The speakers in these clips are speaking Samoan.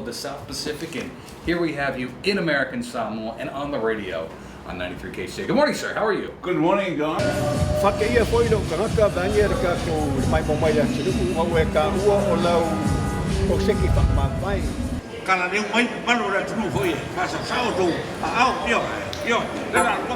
the South Pacific, and here we have you in American Samoa and on the radio on 93 KCA. Good morning, sir. How are you? Good morning, Don. Whakeia foi lou tagata vaeane le tatou le maimoa mai le atunuu a ua e taua o lau koseki faamavae. Kalaleu mai mamalu o le atunuu foi e faasaosao outou aao, ioe, ioe, le la alu.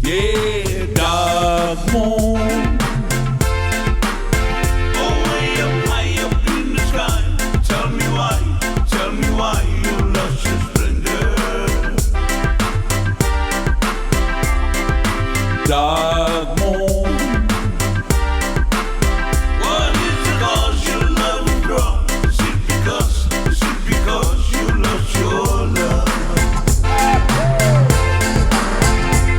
Yeah, dark moon. Oh, way up high up in the sky. Tell me why you lost your splendor. Dark moon. What is the cause your love withdrawn? Is it because you lost your love?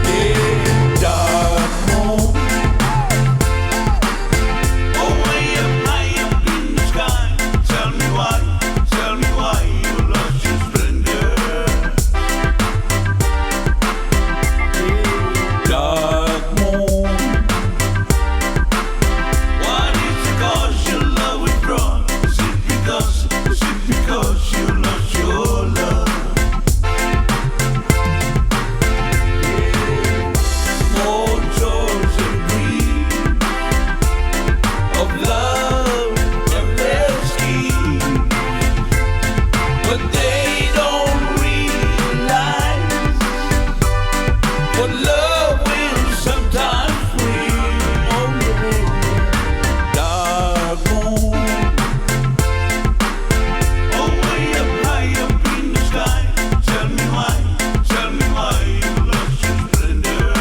Yeah, dark moon. Oh, way up high up in the sky. Tell me why you lost your splendor. Dark moon. What is the cause your love withdrawn? Is it because you lost your love? More joys and dreams of love and their schemes, but they don't realize what love will sometimes bring. Oh, yeah. Dark moon, oh way up high up in the sky. Tell me why you lost your splendor.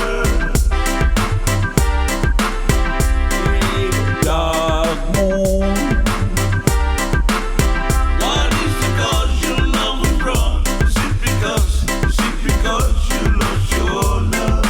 Dark moon. What is the cause your love withdrawn? Is it because you lost your love?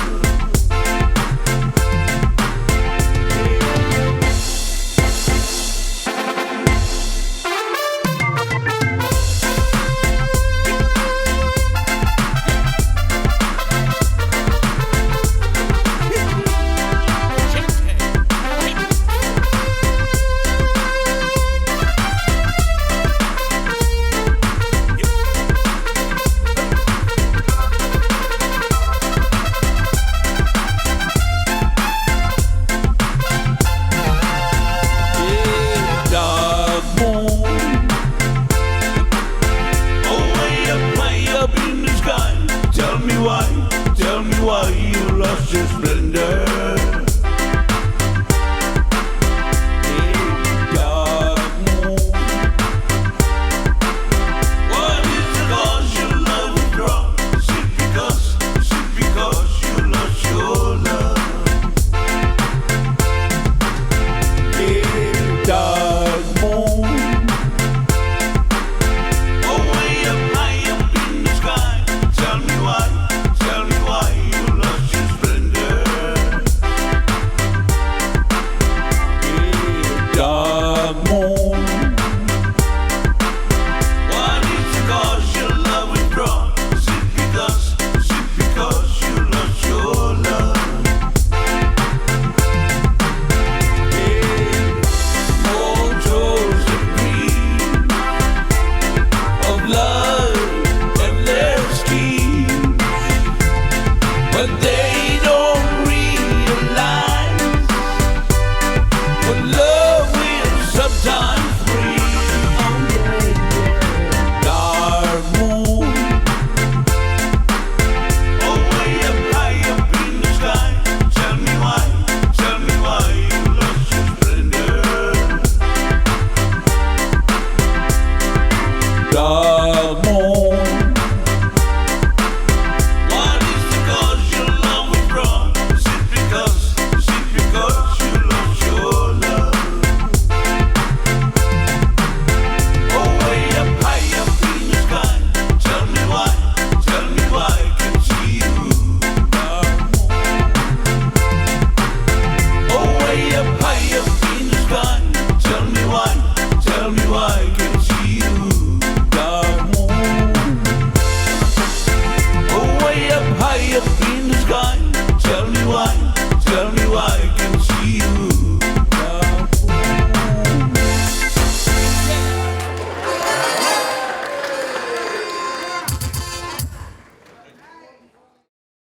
Yeah, dark moon. Oh, way up high up in the sky. Tell me why,